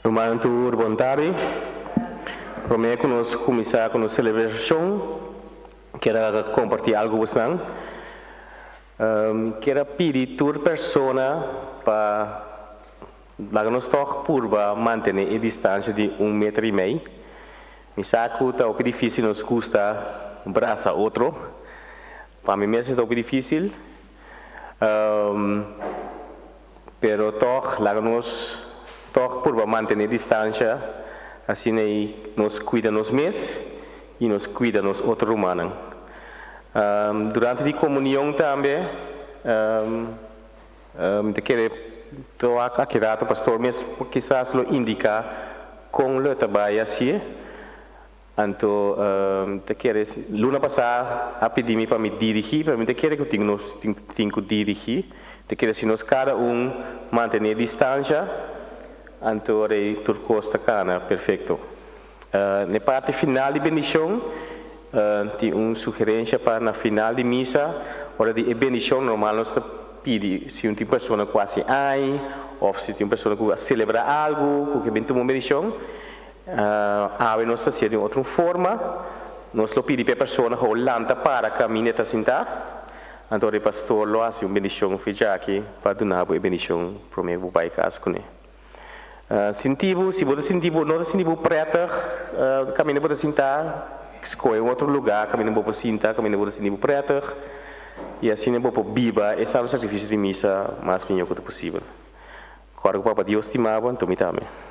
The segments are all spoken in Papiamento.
Rumannan tur bon tardi. Prome ku nos kuminsá ku nos selebrashon, kier a kompartí algu ku bosnan. Mi kier a pidi tur persona pa laga nos tòg purba mantené e distansha di un meter i mei. Mi sa ku ta hopi difísil nos gusta brasa otro. Pa mi mes e ta hopi difísil. Pero tòg laga nos tòg purba mantené distansha, asina ei nos kuida nos mes i nos kuida nos otro rumannan. Durante di komunion tambe mi ta kere wak aki rato pastor mes kisas lo indiká kon lo e ta bai hasié. Anto mi ta kere, luna pasá a pidi mi pa mi dirigí, pero mi ta kere ku tin nos tin ku dirigí. Mi ta kere si nos kada un mantené distansha, anto ora ei tur kos ta kana perfekto. Na e parti final di bendishon tin un sugerensha pa na final di misa, ora di e bendishon normal nos ta pidi si un tin persona ku hasi ai òf si tin un persona ku a selebrá algu ku ke bin tuma un bendishon. Awe nos ta hacié den otro forma. Nos lo pidi p'e persona cu lanta para caminda e ta sintá. Anto e pastor lo haci un bendicion fecha aki pa duna bo e bendicion prome bo bay cas cune. Sinti bo, si bo ta sinti bo no ta sinti bo prettig caminda bo ta sintá, scoge un otro lugar caminda bo por sinta, caminda bo ta sinti bo prettig y asina bo por biba e Santo Sacrificio di Misa mas miho cu ta posibel. Kòrda ku Papa Dios stima bo, anto mi tambe.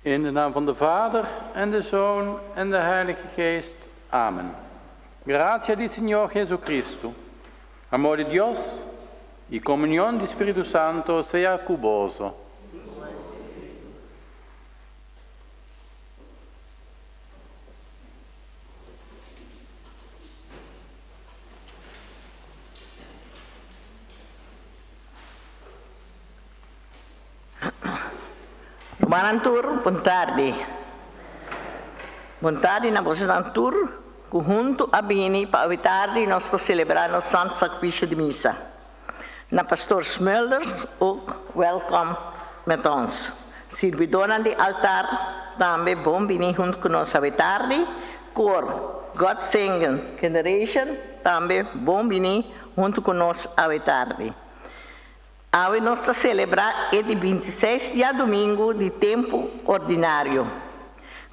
In de naam van de Vader en de Zoon en de Heilige Geest. Amen. Gratia di Señor Jesucristo, amor di Dios y comunión di Spirito Santo sea cu boso. Rumannan tur, bon tardi. Bon tardi na bosonan tur ku huntu a bini pa awe tardi nos por selebrá nos Santu Sakrifisio di Misa. Na Pastor Smulders ook wèlkòm met ons. Sirbidónan di altar tambe bon bini huntu ku nos awe tardi. Kor God Singen Generation tambe bon bini huntu ku nos awe tardi. Awe nos ta selebrá e di bintiseis diadumingu di tempu ordinario.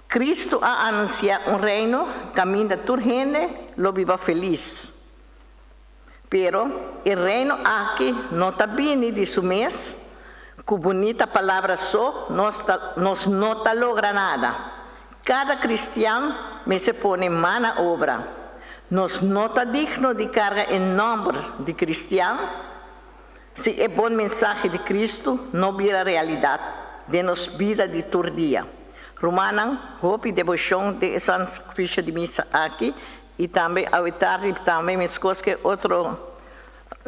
Kristu a anunsiá un reino kaminda tur hende lo biba felis. Pero, e reino aki no ta bini di su mes, ku bunita palabra so nos ta nos no ta logra nada. Kada kristian mester pone man na obra. Nos no ta digno di karga e nòmber di kristian si e bon mensahe di Kristu no bira realidat den nos bida di tur dia. Rumannan, hopi deboshon den e Santu Sakrifisio di Misa aki i tambe awe tardi tambe meskos ku e otro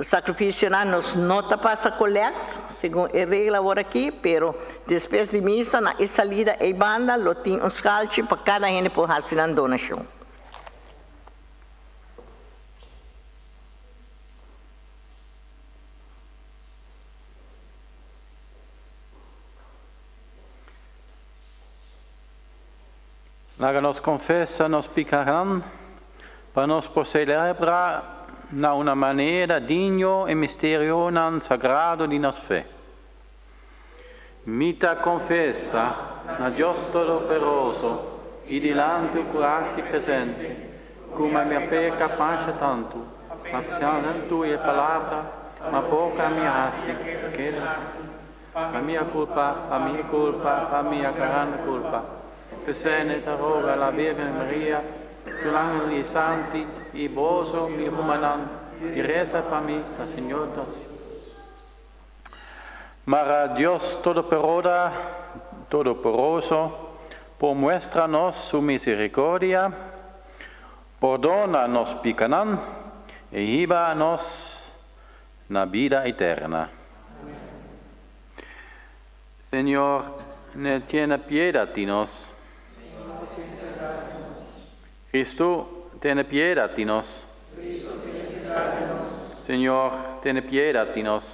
Sacrificionan nos no ta pasa colect, segun e regla awor aki, pero despues di misa na e salida ey banda lo tin un scalchi pa cada hende por haci nan donacion. Laga nos confesa nos picanan, pa nos por celebra na una manera digno e misterionan sagrado di nos fe. Mi ta confesa na Dios Todopoderoso y dilanti cu aki presente, cu mi a peca masha tanto, ma pensamentu y palabra, ma boca mi a haci, keda. Pa mia culpa, pa mi culpa, pa mia grande culpa. P'esei ne ta roga la Virgen Maria, tur angel i santi, i boso, mi rumannan, i reza pa mi na Señor nos Dios. Mara Dios Todoperoda, Todoporoso, por muestra nos su misericordia, pordona nos picanan, i hiba nos na bida eterna. Señor, ne tiene piedad di nos. Cristo, tene piedad di nos. Señor, tene piedad di nos.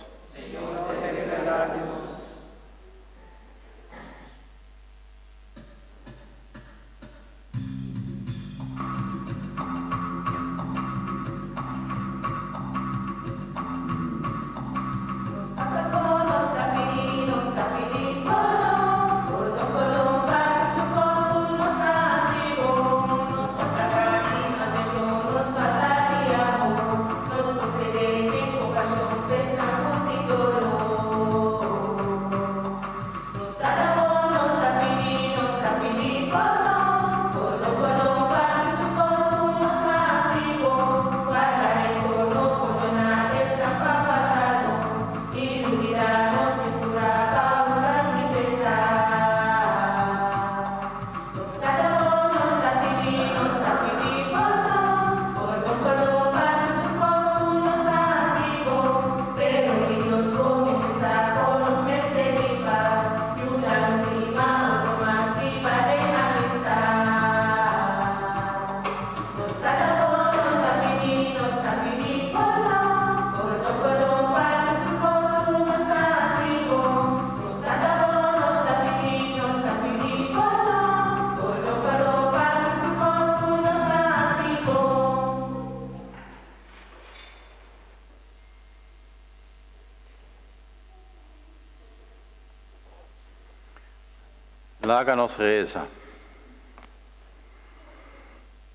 Laga nos reza.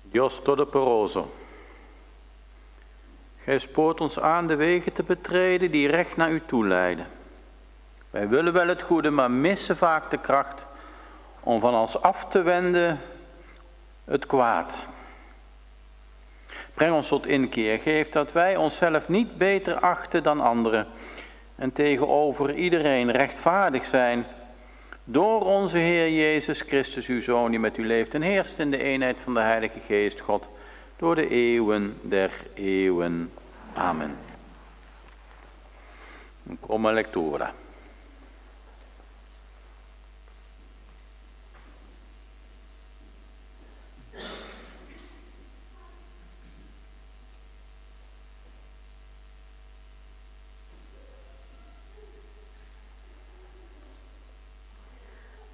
Dios Todopoderoso, Gij spoort ons aan de wegen te betreden die recht naar u toe leiden. Wij willen wel het goede, maar missen vaak de kracht Om van ons af te wenden het kwaad. Breng ons tot inkeer. Geef dat wij onszelf niet beter achten dan anderen en tegenover iedereen rechtvaardig zijn. Door onze Heer Jezus Christus, uw Zoon, die met u leeft en heerst in de eenheid van de Heilige Geest, God, door de eeuwen der eeuwen. Amen. Prome lectura.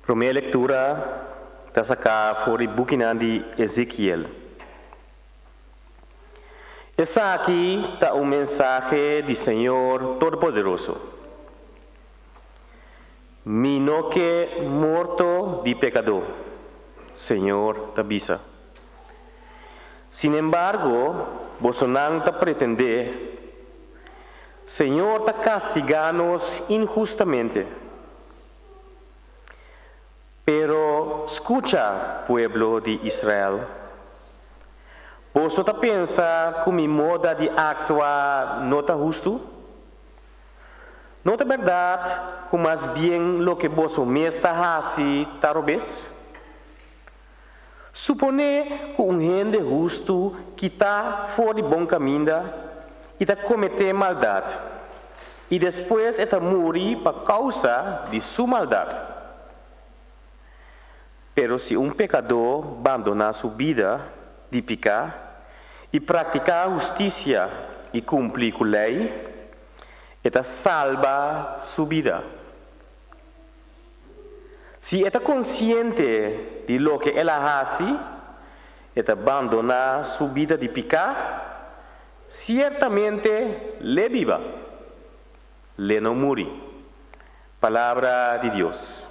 Promé lektura ta saká for di bukinan di Ezekiel. Esaki ta un mensahe di Señor Todopoderoso. Mi no ke morto di pekadó, Señor ta bisa. Sinembargo, bosonan ta pretendé, Señor ta kastigá nos inhustamente. Pero skucha, pueblo di Israel, Boso ta pensa ku mi moda di aktua no ta hustu? No ta bèrdat ku mas bien loke boso mes ta hasi ta robes? Suponé ku un hende hustu kitá for di bon kaminda i ta kometé maldat, i despues e ta muri pa kousa di su maldat. Pero si un pekadó bandoná su bida di piká i praktiká hustisia i kumpli ku lei, e ta salba su bida. Si e ta konsiente di loke el a hasi, e ta bandoná su bida di piká, siertamente l'e biba, l'e no muri. Palabra di Dios.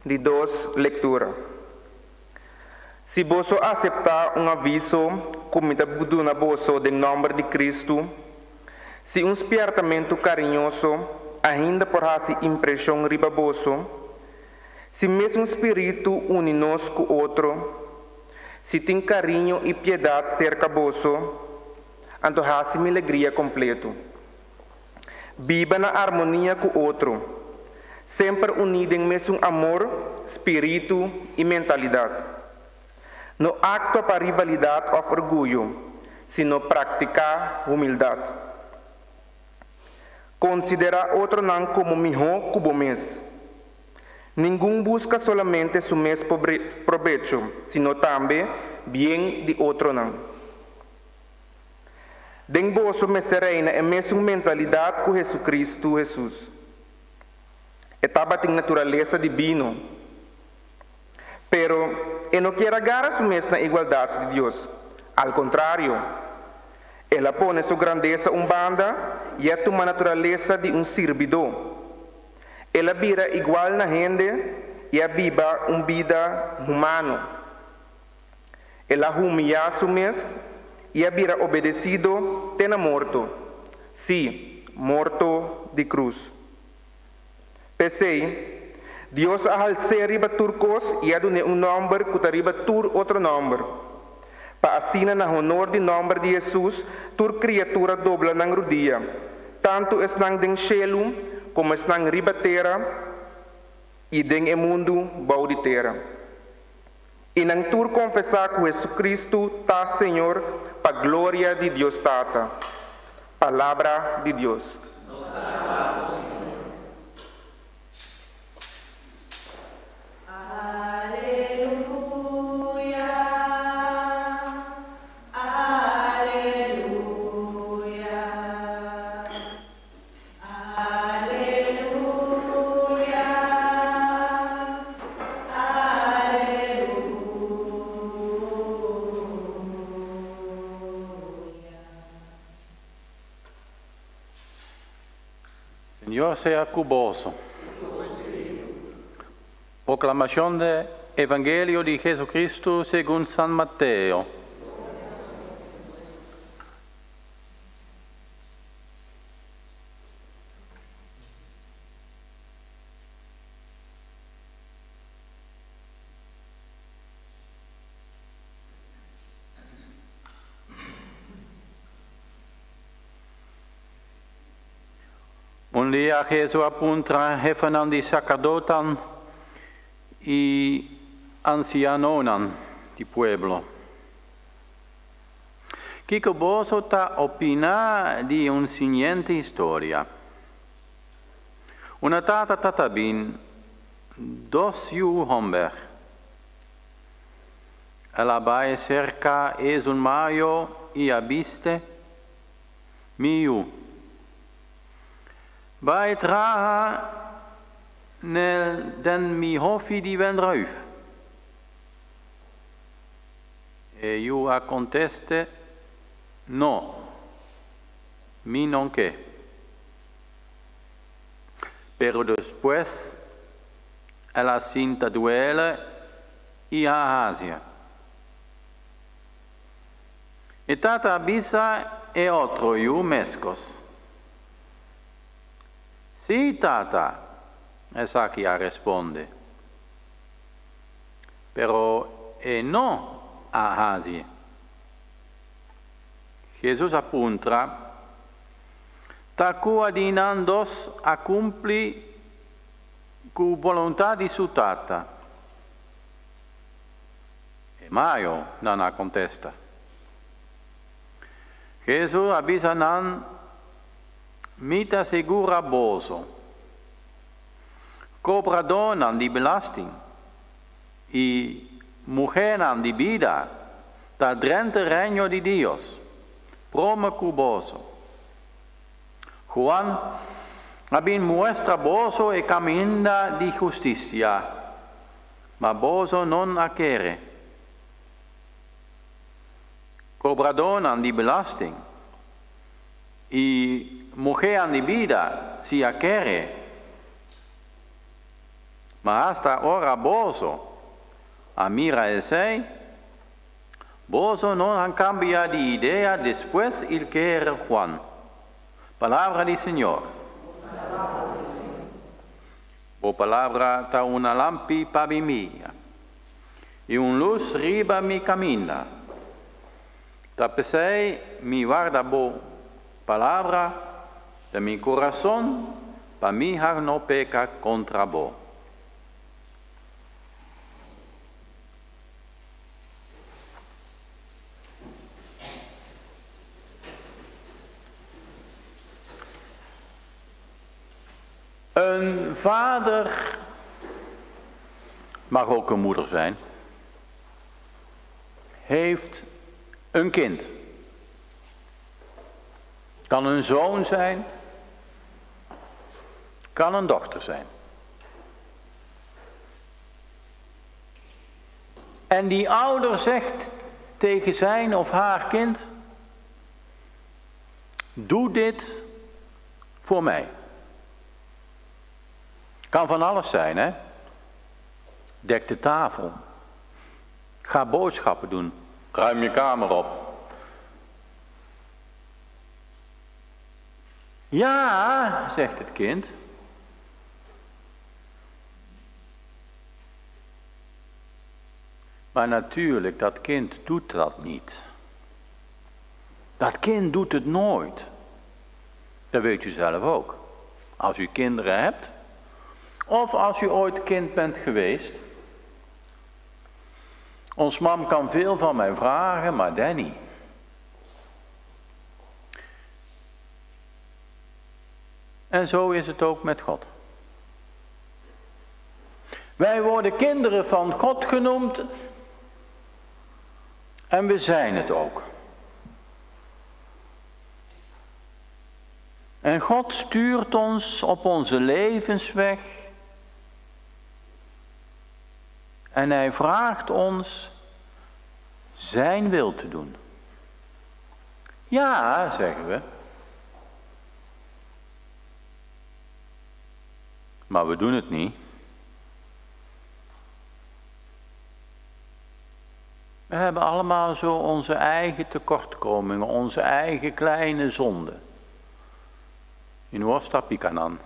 Di dos lektura. Si boso aseptá un aviso ku mi ta duna boso den nòmber di Kristu, si un spièrtamentu kariñoso ainda por hasi impreshon riba boso, si mesun spiritu uni nos ku otro, si tin kariño i piedat serka boso, anto hasi mi legria kompletu. Biba na armonia ku otro, semper uní den mesun amor, spiritu i mentalidat. No aktua pa rivalidat òf orguyo, sino praktiká humildat. Konsiderá otronan komo mihó ku bo mes. Ningun buska solamente su mes probecho, sino tambe bien di otronan. Den boso mester reina e mesun mentalidat ku Hesukristu Hesus. E tabatin naturalesa dibino. Pero e no kier a gara su mes na igualdat di Dios. Al kontrario, el a pone su grandesa un banda i a tuma naturalesa di un sirbidó. El a bira igual na hende i a biba un bida humano. El a humiyá su mes i a bira obedesido te na morto, sí, morto di krus. P'esei, Dios a hals'é riba tur kos i a dun'é un nòmber ku ta riba tur otro nòmber, pa asina na honor di nòmber di Hesus tur kriatura dobla nan rudia, tantu esnan den shelu komo esnan riba tera i den e mundu bou di tera. I nan tur konfesá ku Hesukristu ta Señor pa gloria di Dios Tata. Palabra di Dios. Señor sea ku boso. Proklamashon de Evangelio di Jesucristo segun San Mateo. Un dia Hesus a puntra hefenan di sacerdotenan i ansianonan di pueblo. Kiko boso ta opiná di un siguiente historia? Un tata tabatin dos yu hòmber. El a bai serka esun mayó i a bis'é, Mi yu. Bai traha den mi hòfi di wendrùif. E yu a kontest'é, No, mi no ke. Pero despues el a sinta duele i a hasié. E tata a bisa e otro yu meskos. Sí, tata, esaki a respondé. Pero e no a hasi. Hesus a puntra, Ta kua di nan dos a kumpli ku boluntat di su tata? E mayó, nan a kontestá. Hesus a bisa nan, Mi ta sigurá boso. Kobradónan di belasting i muhénan di bida ta drenta reino di Dios, promé ku boso. Juan a bin mustra boso e kaminda di hustisia, ma boso no a kere. Kobradónan di belasting i muhénan di bida si a kere. Ma asta ora boso a mira esei, boso no a kambia di idea despues di kere Juan. Palabra di Señor. Bo palabra ta un lampi pa mi i un lus riba mi kaminda. Ta p'esei mi warda bo palabra den mi kurason pa mi no peka kontra bo. Een vader mag ook een moeder zijn, heeft een kind. Kan een zoon zijn, kan een dochter zijn. En die ouder zegt tegen zijn of haar kind, doe dit voor mij. Kan van alles zijn, hè? Dek de tafel. Ga boodschappen doen. Ruim je kamer op. Ja, zegt het kind. Maar natuurlijk, dat kind doet dat niet. Dat kind doet het nooit. Dat weet u zelf ook. Als u kinderen hebt, of als u ooit kind bent geweest. Ons mam kan veel van mij vragen, maar Danny. En zo is het ook met God. Wij worden kinderen van God genoemd en we zijn het ook. En God stuurt ons op onze levensweg en hij vraagt ons zijn wil te doen. Ja, zeggen we. Maar we doen het niet. We hebben allemaal zo onze eigen tekortkomingen, onze eigen kleine zonden. In Wastapikanan.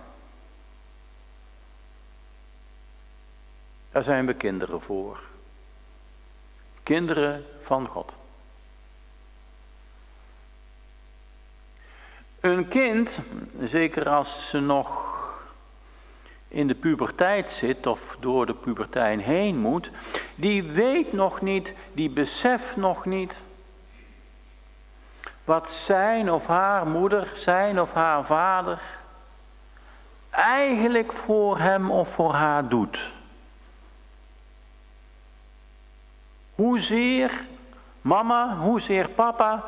Daar zijn we kinderen voor. Kinderen van God. Een kind, zeker als ze nog in de puberteit zit of door de puberteit heen moet, die weet nog niet, die beseft nog niet wat zijn of haar moeder, zijn of haar vader eigenlijk voor hem of voor haar doet. Hoezeer mama, hoezeer papa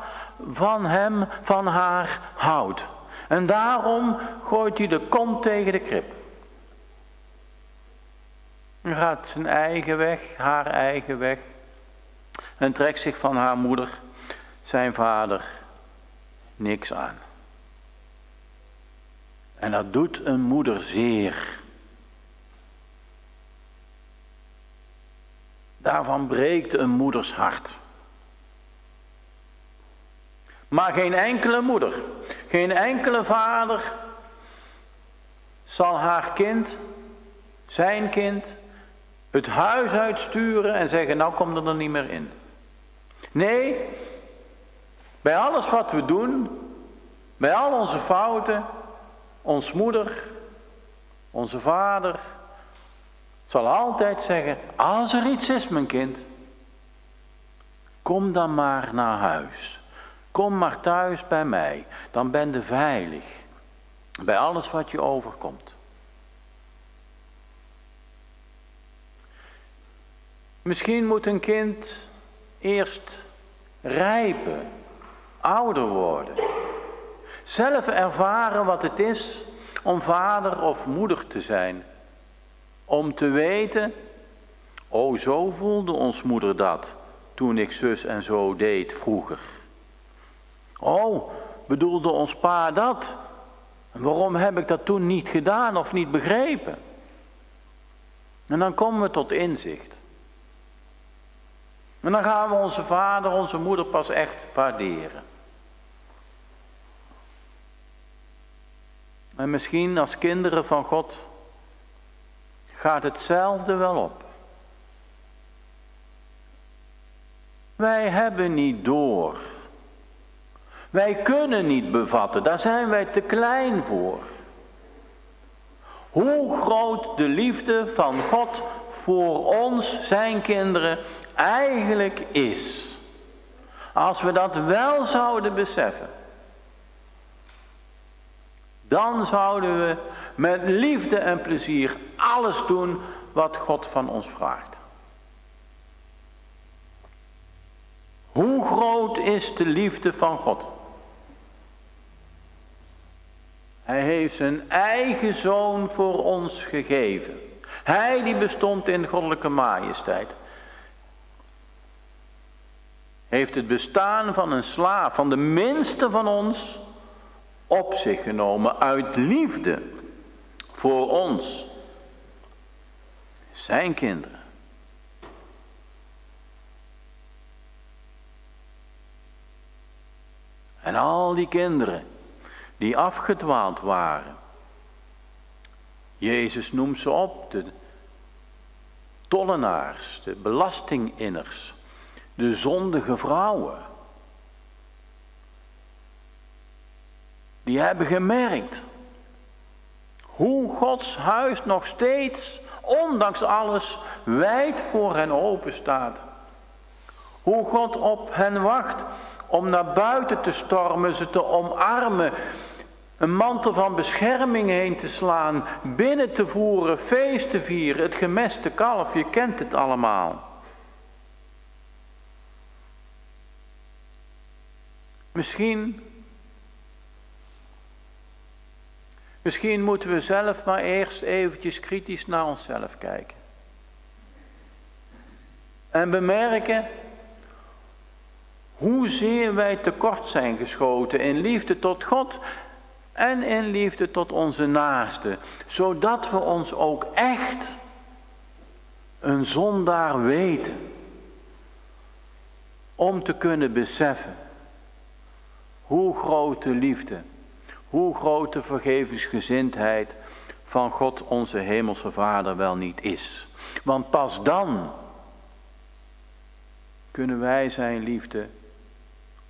van hem, van haar houdt. En daarom gooit hij de kont tegen de krib. Hij gaat zijn eigen weg, haar eigen weg. En trekt zich van haar moeder, zijn vader, niks aan. En dat doet een moeder zeer. Daarvan breekt een moeders hart. Maar geen enkele moeder, geen enkele vader zal haar kind, zijn kind, het huis uitsturen en zeggen, nou komt er niet meer in. Nee, bij alles wat we doen, bij al onze fouten, ons moeder, onze vader, zal altijd zeggen, als er iets is mijn kind, kom dan maar naar huis. Kom maar thuis bij mij, dan ben je veilig bij alles wat je overkomt. Misschien moet een kind eerst rijpen, ouder worden. Zelf ervaren wat het is om vader of moeder te zijn. Om te weten, oh zo voelde ons moeder dat toen ik zus en zo deed vroeger. Oh, bedoelde ons pa dat? Waarom heb ik dat toen niet gedaan of niet begrepen? En dan komen we tot inzicht. En dan gaan we onze vader, onze moeder pas echt waarderen. En misschien als kinderen van God gaat hetzelfde wel op. Wij hebben niet door. Wij kunnen niet bevatten, daar zijn wij te klein voor. Hoe groot de liefde van God voor ons, zijn kinderen, eigenlijk is. Als we dat wel zouden beseffen, dan zouden we met liefde en plezier alles doen wat God van ons vraagt. Hoe groot is de liefde van God? Hij heeft zijn eigen zoon voor ons gegeven. Hij die bestond in goddelijke majesteit. Heeft het bestaan van een slaaf, van de minste van ons, op zich genomen uit liefde voor ons, zijn kinderen. En al die kinderen die afgedwaald waren. Jezus noemt ze op, de tollenaars, de belastinginners, de zondige vrouwen. Die hebben gemerkt hoe Gods huis nog steeds, ondanks alles, wijd voor hen open staat. Hoe God op hen wacht om naar buiten te stormen, ze te omarmen, een mantel van bescherming heen te slaan, binnen te voeren, feest te vieren, het gemeste kalf, je kent het allemaal. Misschien moeten we zelf maar eerst eventjes kritisch naar onszelf kijken. En bemerken hoezeer wij tekort zijn geschoten in liefde tot God en in liefde tot onze naasten. Zodat we ons ook echt een zondaar weten. Om te kunnen beseffen hoe groot de liefde, hoe groot de vergevingsgezindheid van God onze Hemelse Vader wel niet is. Want pas dan kunnen wij zijn liefde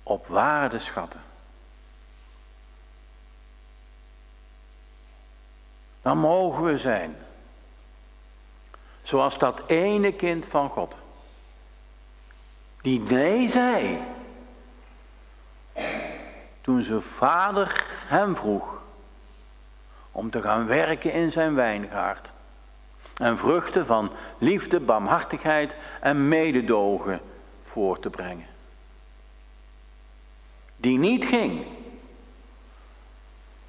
op waarde schatten. Dan mogen we zijn zoals dat ene kind van God, die nee zei toen zijn vader hem vroeg om te gaan werken in zijn wijngaard en vruchten van liefde, barmhartigheid en mededogen voor te brengen. Die niet ging,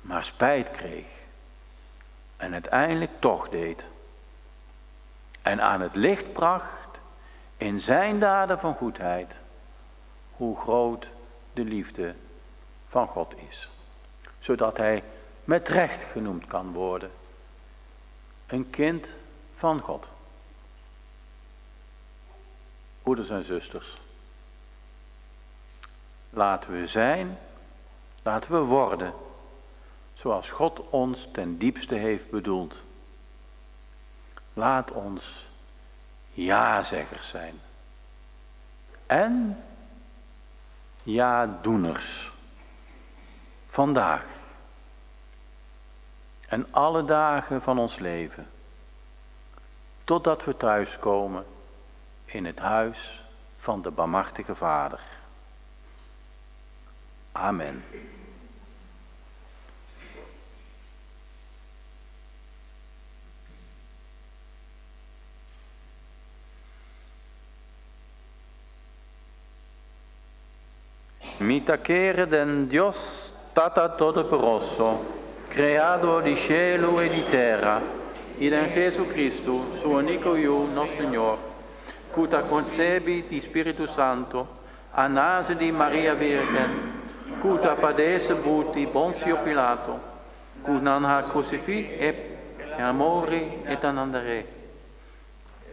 maar spijt kreeg en uiteindelijk toch deed. En aan het licht bracht in zijn daden van goedheid hoe groot de liefde van God is. Zodat hij met recht genoemd kan worden. Een kind van God. Broeders en zusters, laten we zijn, laten we worden, zoals God ons ten diepste heeft bedoeld. Laat ons ja-zeggers zijn. En ja-doeners. Vandaag. En alle dagen van ons leven. Totdat we thuiskomen in het huis van de barmhartige Vader. Amen. Mi ta kere den Dios Tata Todopoderoso, Creador di cielo e di terra, i den Jesu Cristo, suo unico Yu, nostro Signor, cu ta concebi di Spiritu Santo, a nase di Maria Virgen, cu ta padese buti Ponzio Pilato, cu nan ha crucifi e amori et anandere,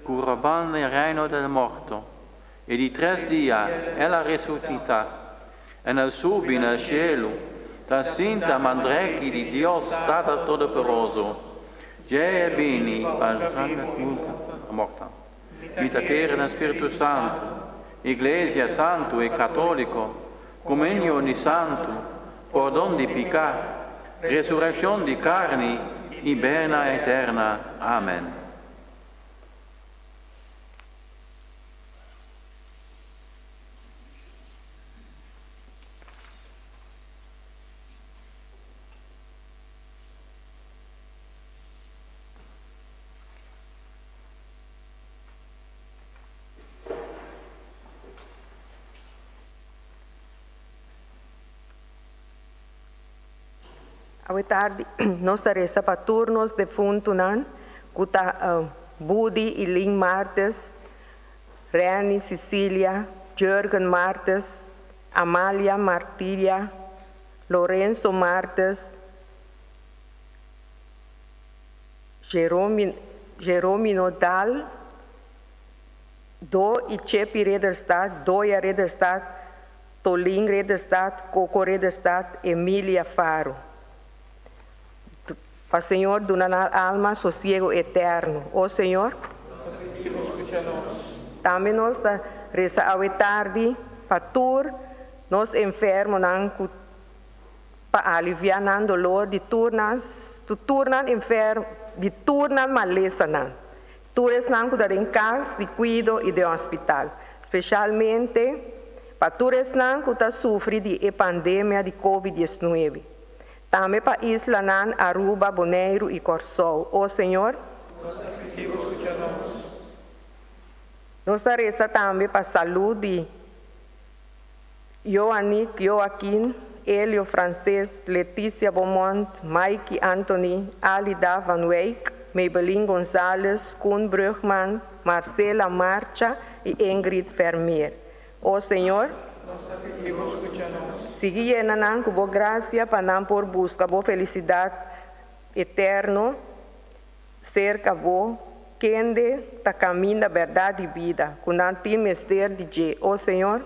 cu roban il reino del morto, e di tres dia ella resuscita, en el subi nel cielo, ta sinta mandrechi di Dios Tata Todopoderoso, Ge bini morta. Mi kere nel Spiritu Santo, Iglesia Santo e Cattolico, Comenio di Santo, perdon di picà, resurrezione di carni, i bena eterna. Amen. Awe tardi nos ta resa pa tur nos defuntunan ku ta Budi i Lin Martes, Renny Cecilia, Jurgen Martes, Amalia Martilia, Lorenzo Martes, Jeromino Dal, Do i Chepi Ridderstad, Doya Ridderstad, Tolin Ridderstad, Coco Ridderstad, Emilia Faro. Pa Señor duna nan alma sosiego eterno. O Señor. Tambe nos ta resa awe tardi pa tur nos enfermonan ku pa alivia nan dolor di tur nan tur nan enfer di tur nan malesanan. Tur esnan ku ta den kas di kuido i den hospital. Spesialmente pa tur esnan ku ta sufri di e pandemia di Covid 19. Tambe pa islanan Aruba, Boneiru i Kòrsou. O Señor. Nos ta resa tambe pa salú di Joanick Joaquin, Elio Frances, Leticia Beaumont, Mikey Anthony, Alida van Wijk, Maybelline Gonzalez, Koen Brugman, Marcela Marcha i Ingrid Vermeer. O Señor. Sigui yena nan ku bo grasia pa nan por buska bo felisidat eterno serka bo, kende ta kaminda bèrdat i bida, ku nan tin mester di dje. O Señor.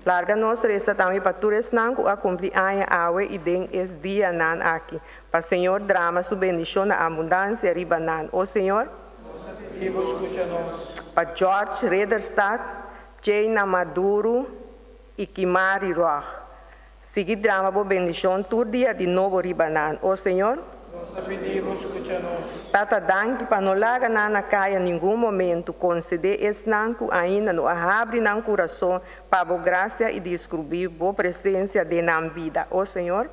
Larga nos resa tambe pa tur esnan ku a kumpli aña awe i den es dianan aki, pa Señor drama su bendishon na abundansia riba nan. O Señor. Pa George Ridderstad, Jayna Maduro i Kimari Roig. Sigui drama bo bendishon tur dia di nobo riba nan. O Señor. Tata danki pa no laga nan na kaya ningun momentu. Konsedé esnan ku ainda no a habri nan kurason pa bo grasia i deskrubí bo presensia den nan bida. O Señor.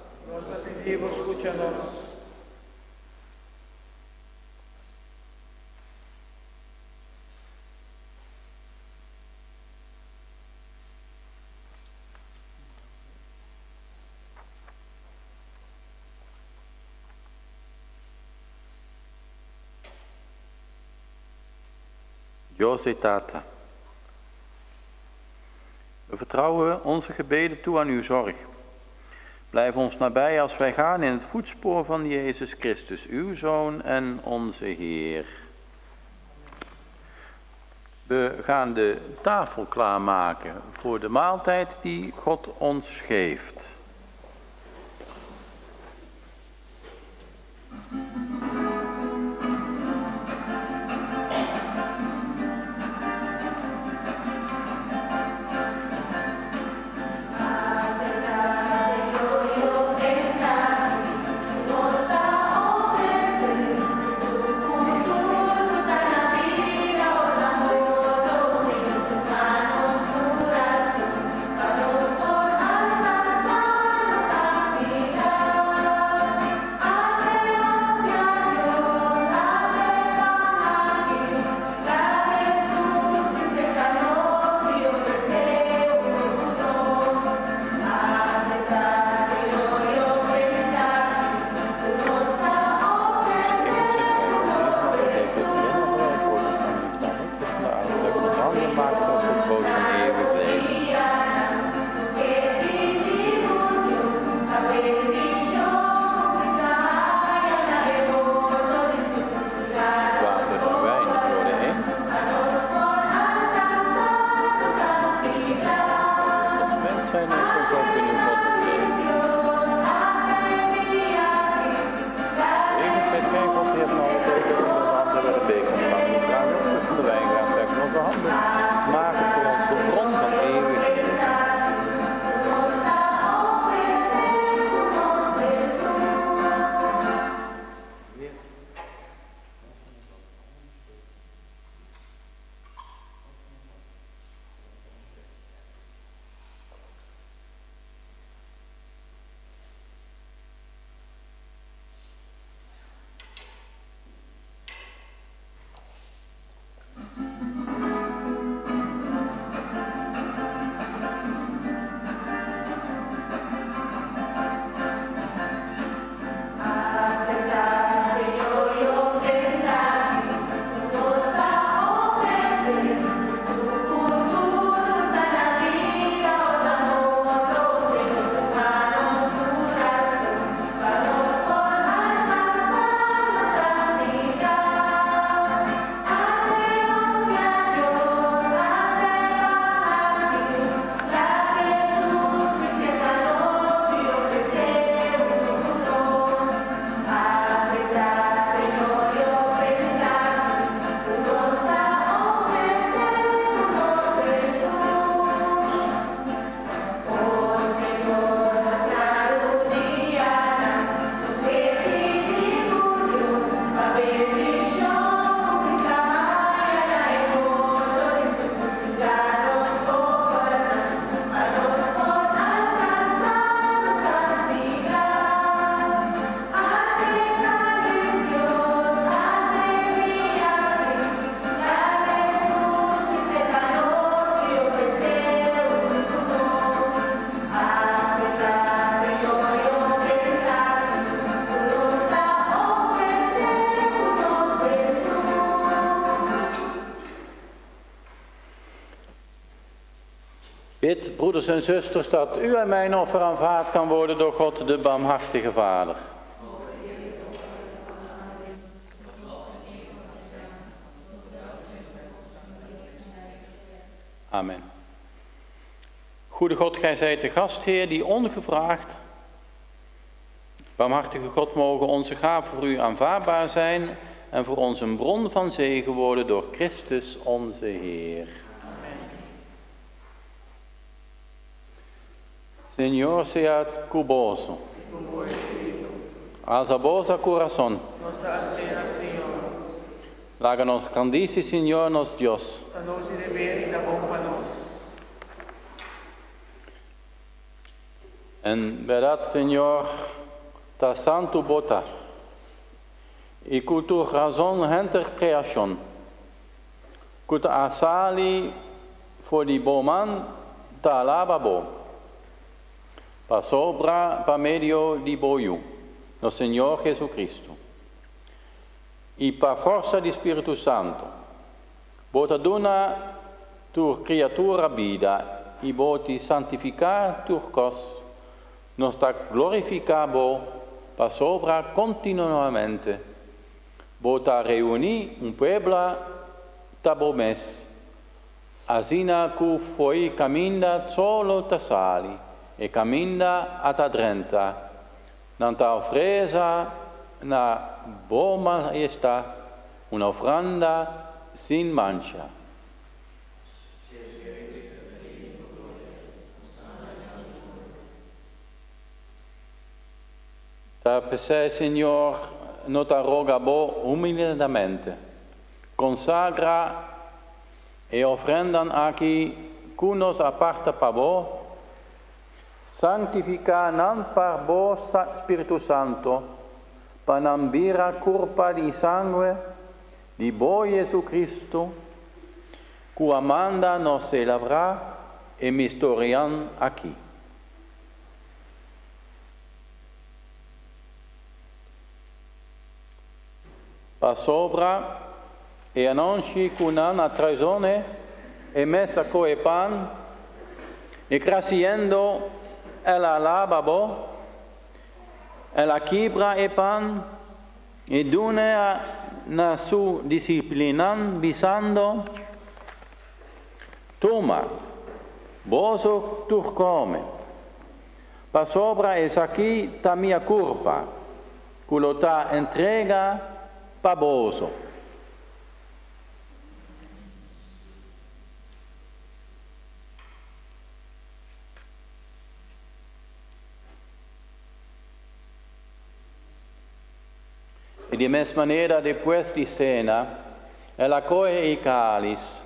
Dios e Tata. We vertrouwen onze gebeden toe aan uw zorg. Blijf ons nabij als wij gaan in het voetspoor van Jezus Christus, uw Zoon en onze Heer. We gaan de tafel klaarmaken voor de maaltijd die God ons geeft. Bid, broeders en zusters, dat u en mijn offer aanvaard kan worden door God, de barmhartige Vader. Amen. Goede God, gij zijt de gastheer die ongevraagd, barmhartige God, mogen onze gaven voor u aanvaardbaar zijn en voor ons een bron van zegen worden door Christus onze Heer. Señor sea cu boso. Alza boso corazón. Laga nos grandisi Señor nos Dios. Ta nos deber i ta bon pa nos. En berdad, Señor, ta santu bo ta, i ku tur razon henter kreashon, ku ta a sali for di bo man, ta alaba bo, pasobra pa medio di bo Yu, nos Señor Jesucristo, i pa forsa di Spiritu Santu, bo ta duna tur kriatura bida i bo ti santifiká tur kos, nos ta glorifiká bo pasobra kontinuamente bo ta reuní un pueblo ta bo mes, asina ku fo'i kaminda solo ta sali e kaminda a ta drenta, nan ta ofresa na bo Majestad un ofrenda sin mancha. Ta p'esei, Señor, no ta roga bo humildemente, konsagra e ofrendan aki ku nos aparta pa bo, Sanctifica nan pa bo Spiritu Santo, pa nan bira curpa di sangue di bo Jesucristo, cu a manda nos celebra e misterian aki. Pasobra e anochi cu nan a traizone, e mes a cohe pan, y creciendo el a alaba bo, el a kibra e pan y dune na su disciplinan, bisando, Tuma, boso tur come, pasobra esaki ta mi curpa, cu lo ta entrega pa boso. Y di mes manera despues di cena, el a cohe e calis,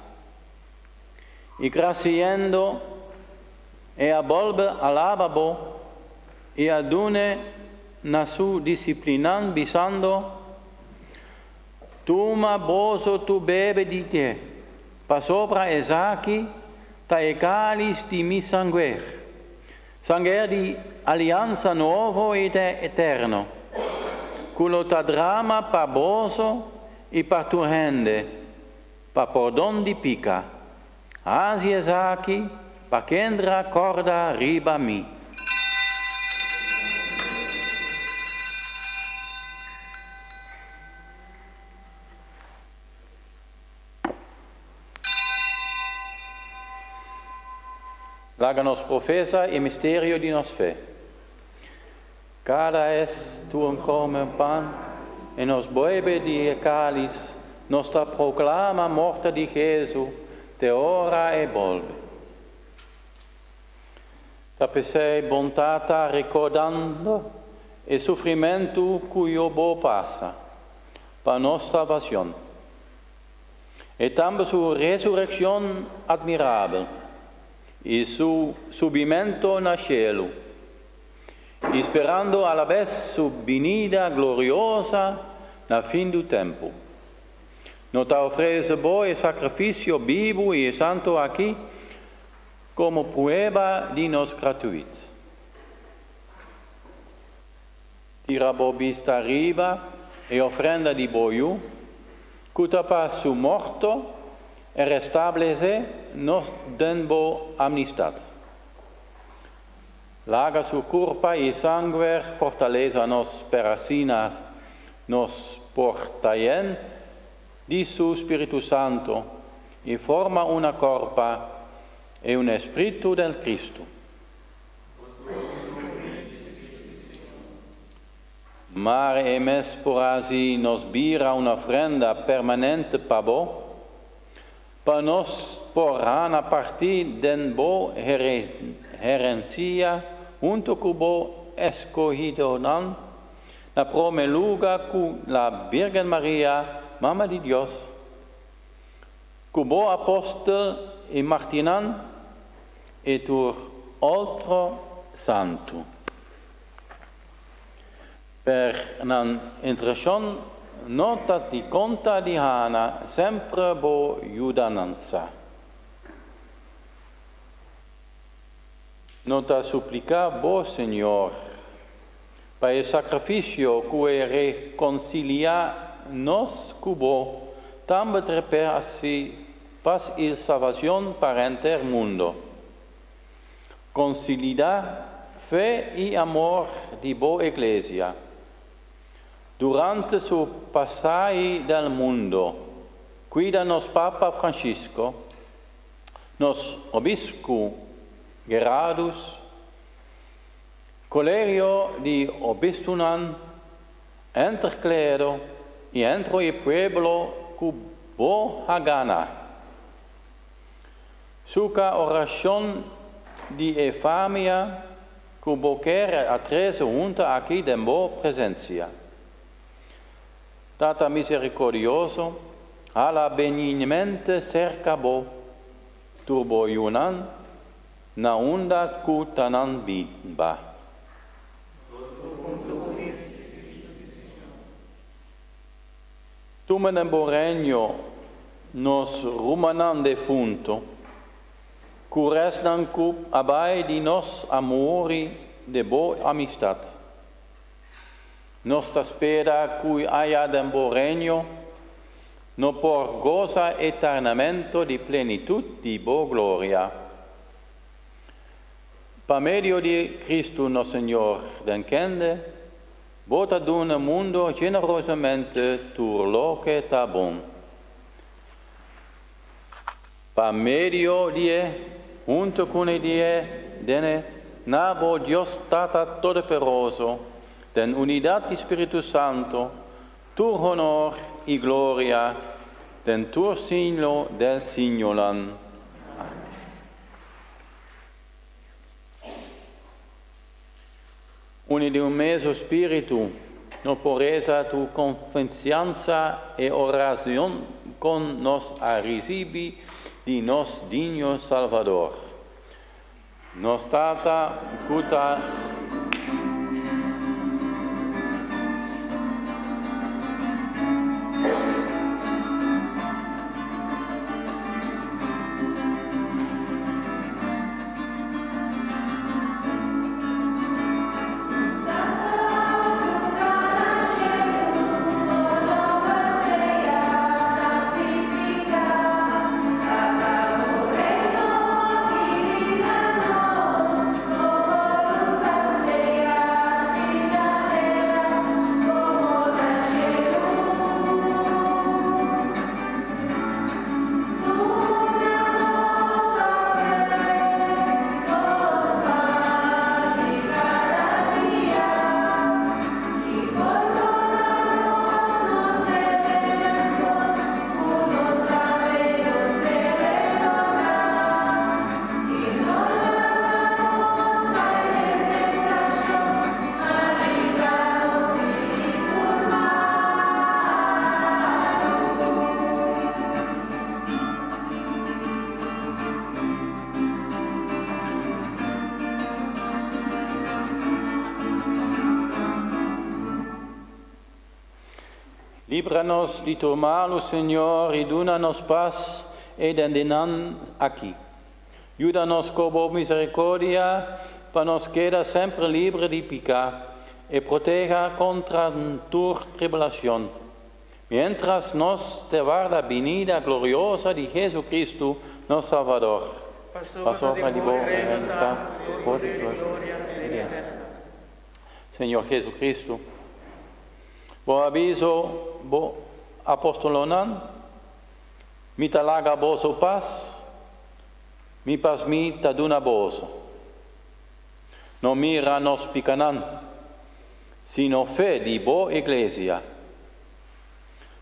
y graciendo, e a bolbe alaba bo, y a dune na su disciplinan, bisando, Tuma boso tur bebe di dje, pasobra esaki ta e calis di mi sanguer, sanguer di alianza nobo y eterno, cu lo ta drama pa boso y pa tur hende, pa pordon di pica. Haci esaki pa kendra corda riba mi. Laga nos profesa e misterio di nos fe. Cada es tu come pan e nos bebe di e calis, nos ta proclama morte di Jesu te ora e bolbe. Ta p'esei bon Tata recordando e sufrimento cu bo pasa pa nos salvacion. E tambe su resurreccion admirabel y su subimento na cielo, y sperando a la vez su binida gloriosa na fin di tempo. Nos ta ofrece bo e sacrificio bibo y santo aki como prueba di nos gratitud. Tira bo bista riba e ofrenda di bo Yu, cu ta pa su morto e restablece nos den bo amistad. Laga su curpa y sanger fortaleza nos perasinas, nos portayen di su Spiritu Santo y forma una corpa e un espíritu del Cristo. Mare e mes por así nos bira una ofrenda permanente pa bo, pa nos por hana parti den bo herencia hunto cu bo escogidonan, na prome luga cu la Virgen Maria, Mama di Dios, cu bo apostel y martinan y tur otro santo. Per nan intercession nota di conta di hana sempre bo yudananza. Nota supplica bo, Señor, pa e sacrificio cu e reconcilia nos cu bo, tambe trepe así paz y salvación para enter mundo. Consolida fe y amor di bo Iglesia. Durante su pasaje del mundo, cuida nos Papa Francisco, nos Obispo Gerardus, Colegio di Obispunan, enter clero y entro e pueblo cu bo hagana. Suca oración di e famia cu bo quer atrese junta aquí den bo presencia. Tata misericordioso, ala benignamente cerca bo, turbo yunan, na unda cu tanan biba. Tumen en bo regno nos rumanan defunto, cu resnan cu abai di nos amori de bo amistad. Nos ta spera cui haya den bo regno, no por goza eternamento di plenitud di bo gloria. Pa medio di Cristo nos Señor den kende, bota duna mundo generosamente tur lo que ta bon. Pa medio die, junto con e die, dene, na bo Dios Tata Todopoderoso, den unidad di Spiritu Santo, tur honor y gloria, den tur siglo del signolan. Uni di un meso spiritu, no poreza tu confianza e oración con nos a recibi di nos digno Salvador. Nos tata cuta Líbranos di tu malo, Señor, y dúnanos paz e dendenan aquí. Ayúdanos con misericordia, pa nos queda sempre libre de picar, e proteja contra tu tribulación. Mientras nos te guarda venida gloriosa de Jesucristo, nos Salvador. Pasó di bo renta, poder y gloria. eterna. Señor Jesucristo, bo a bisa bo apostolnan, mi ta laga boso paz, mi paz mi ta duna boso. No mira nos picanan, sino fe di bo iglesia.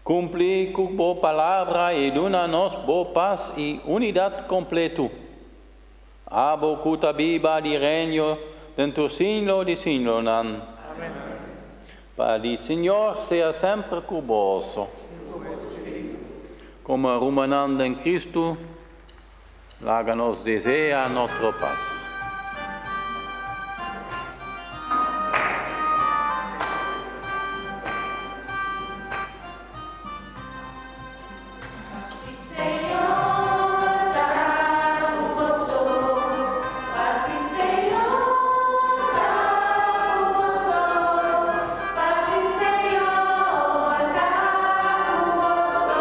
Cumpli cu bo palabra y duna nos bo paz y unidad completo. Abo cu ta biba y reina den tur siglo di siglonan. Amen. Paz di Señor sea semper cu boso. Como rumannan den Cristo, laga nos desea otro paz. Señor ta cu boso, paz di Señor ta cu boso, paz di Señor ta cu boso,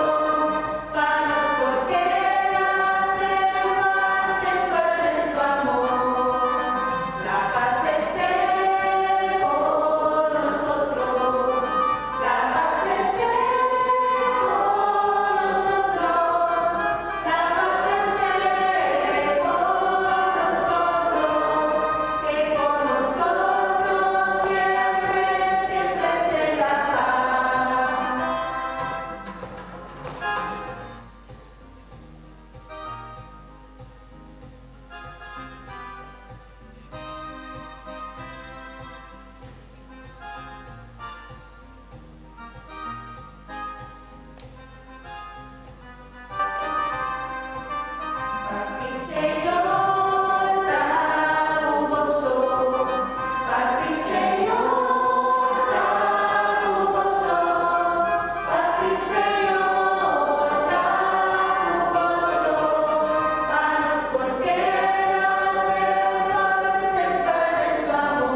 pa nos por keda semper, semper den su amor. La paz esté con nosotros, la paz esté con nosotros, la paz esté con nosotros, que con nosotros siempre, siempre esté la paz. Paz di Señor ta cu boso, paz di Señor ta cu boso, paz di Señor ta cu boso, pa nos por keda semper, semper den su amor.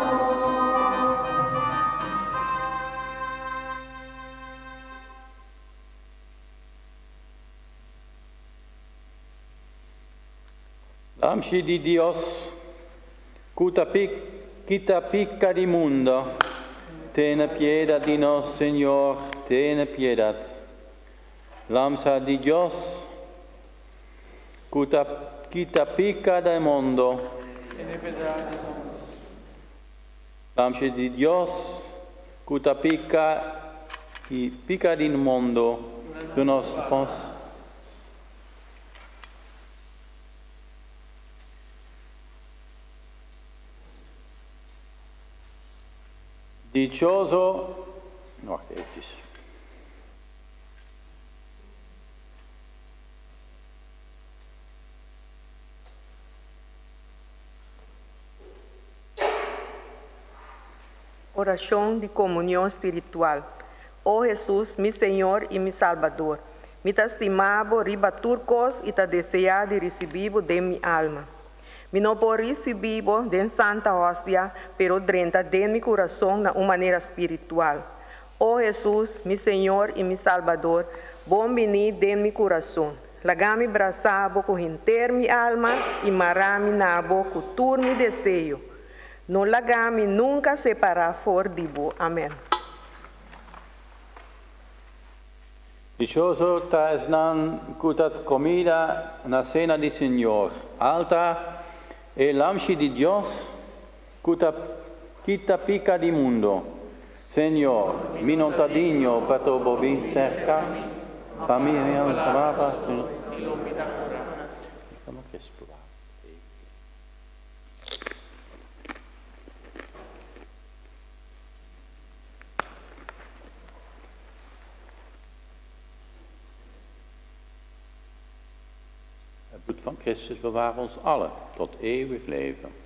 Lamchi di Dios, cu ta kita pica di mundo, tene piedad di nos, Señor, tene piedad. Lamchi di Dios, cu ta kita pica di mundo, Tene piedad di nos. Lamchi di Dios, cu ta pica di mundo, duna nos paz. Dichoso, wacht eventjes. Oracion di comunion spiritual. O Jesus, mi Señor y mi Salbador, mi ta stima bo riba tur cos y ta desea di ricibi bo den mi alma. Mi no por ricibi bo den Santa Hostia, pero drenta den mi curason na un manera spiritual. O Jesus, mi Señor y mi Salbador, bon bini den mi curason. Laga mi brasa bo cu henter mi alma y mara mi na bo cu tur mi deseo. No laga mi nunca separa for di bo. Amen. Dichoso ta esnan cu ta combida na cena di Señor. Alta e lamchi di Dios cu ta kita pica di mundo. Señor, mi no ta digno pa bo bin cerca, pa mi palabra. Y lo mi ta cura. Diciamo che esplora. Het bloed van Christus bewaar ons allen tot eeuwig leven.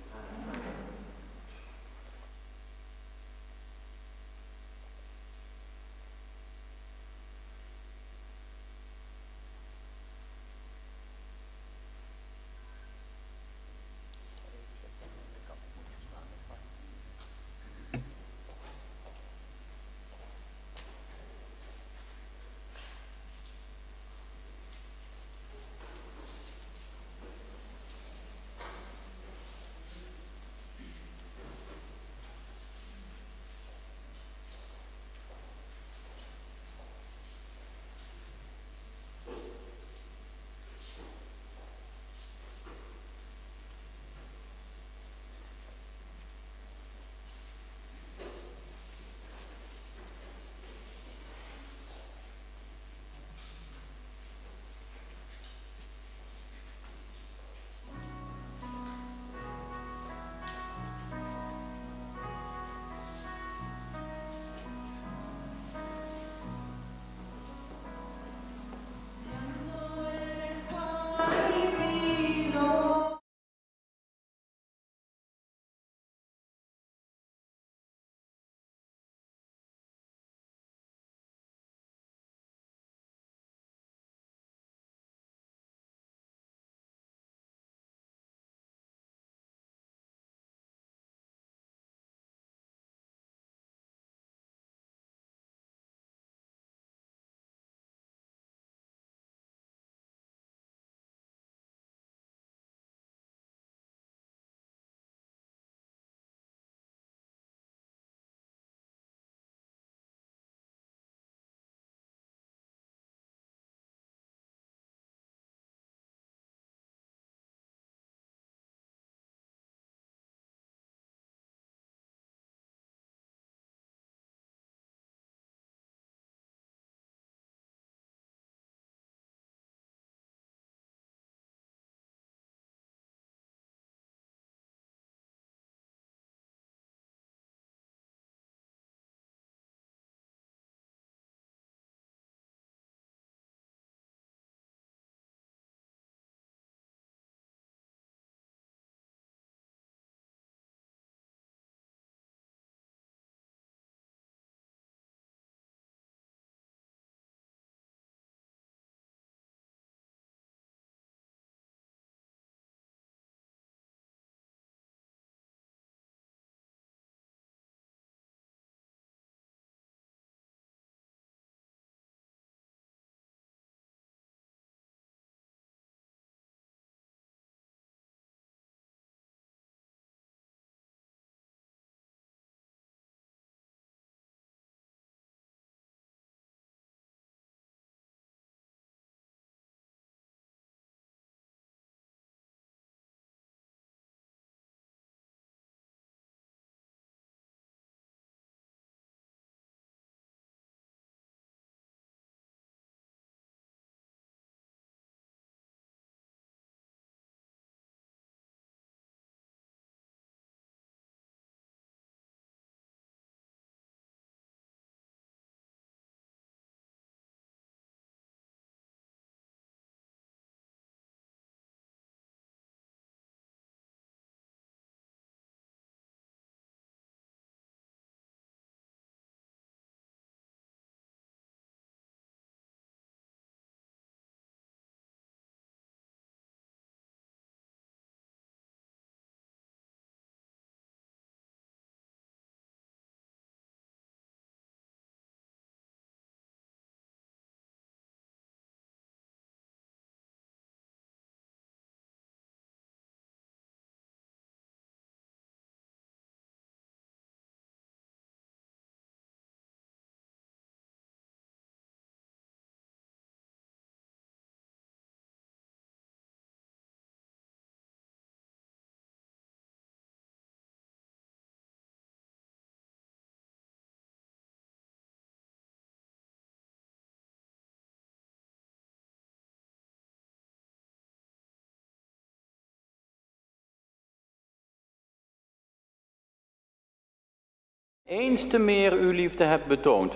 Eens te meer uw liefde hebt betoond.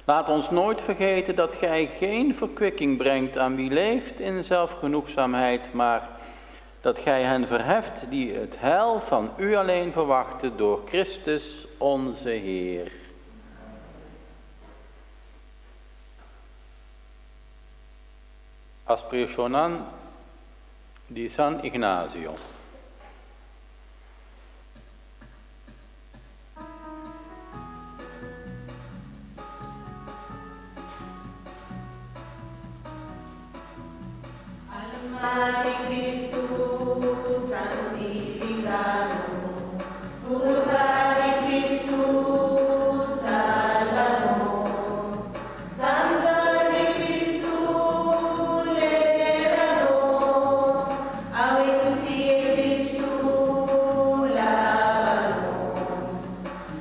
Laat ons nooit vergeten dat gij geen verkwikking brengt aan wie leeft in zelfgenoegzaamheid, maar dat gij hen verheft die het heil van u alleen verwachten door Christus onze Heer. Aspirationan di San Ignazio. Alma di Cristo, santificanos. Purga di Cristo, salvanos. Sangre di Cristo, lébranos. Ave Cristo, lávanos.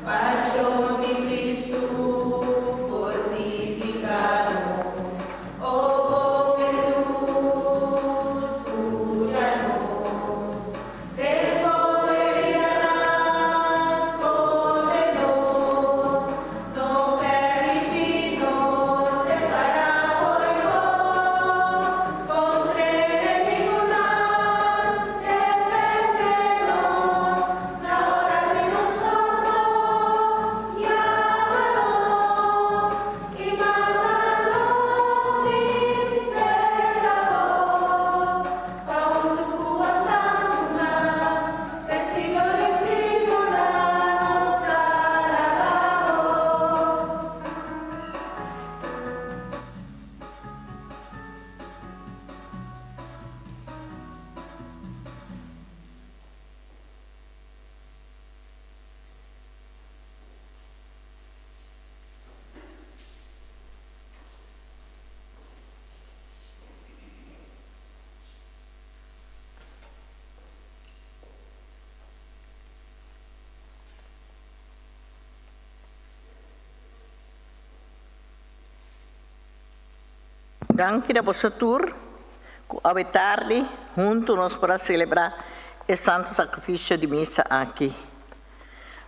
Pasión de Cristo, fortificanos. Oh Jesús, escúchanos. Del poder y escóndenos. No permitirnos separar por Contra el enemigo, deféndenos. La hora de nosotros, llámanos y mándanos sin secador. Pa' tu Cuba santa, vestido de ciudadanos alabado. Danki na boso tur, ku awe tardi huntu nos por a selebrá e Santu Sakrifisio di Misa aki.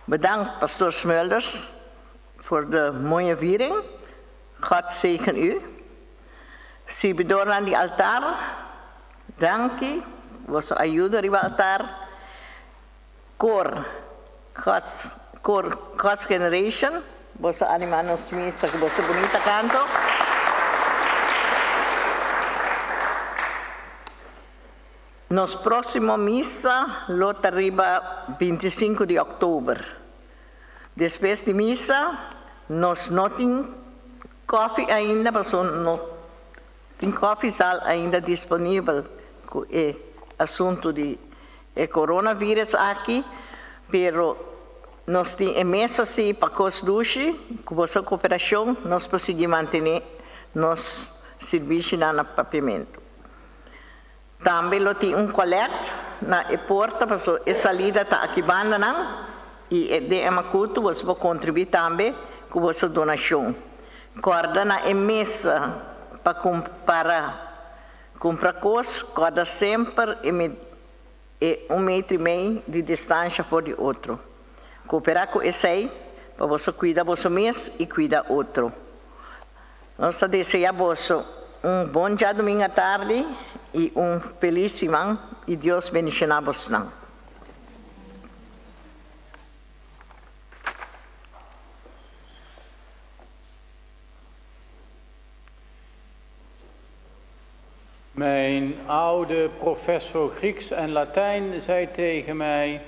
Bedankt, pastoor Smulders, voor de mooie viering. God zegen u. Sirbidornan di altar, danki, boso ayudo riba altar. Kor, God's, Kor, God's Generation, boso a animá nos misa ku boso bunita kanto. Nos próksimo misa lo ta riba 25 di òktober. Despues di misa nos no tin kòfi ainda pasobra no tin kòfisal ainda disponibel ku e asuntu di e coronavirus aki, pero nos tin e mesa si pa kos dushi. Ku boso koperashon nos por sigui mantené nos sirbishinan na Papiamentu. Tambe lo tin un colect na e porta paso e salida ta aki bandanan y e den e macutu boso por contribui tambe cu boso donacion. Corda na e mesa pa para cumpra cos corda semper e e un metro y mei di distancia for di otro. Coopera cu esey pa boso cuida boso mes y cuida otro. Nos ta desea boso un bon djadumingu atardi y un feliz siman y Dios bendiciona bosnan. Mijn oude professor Grieks en Latijn zei tegen mij: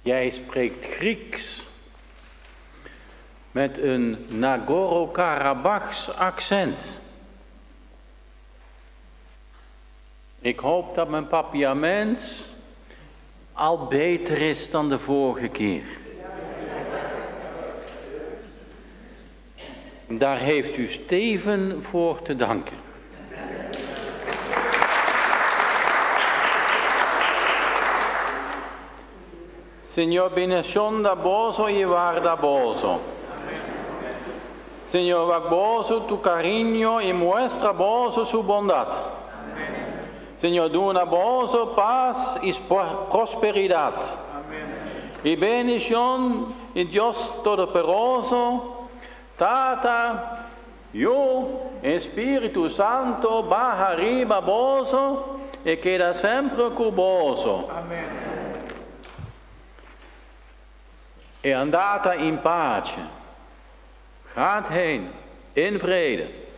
Jij spreekt Grieks met een Nagorno-Karabachs accent. Ik hoop dat mijn papiaments al beter is dan de vorige keer. Daar heeft u Steven voor te danken. Señor beneshon boso y warda boso. Señor wak boso tu cariño y muestra boso su bondad. Señor duna boso paz y prosperidad. Y bendicion di Dios Todopoderoso, Tata, Yiu, Spirito Santo, baha riba boso y keda semper cu boso. Amen. E andata in pace. Gaat heen, in vrede.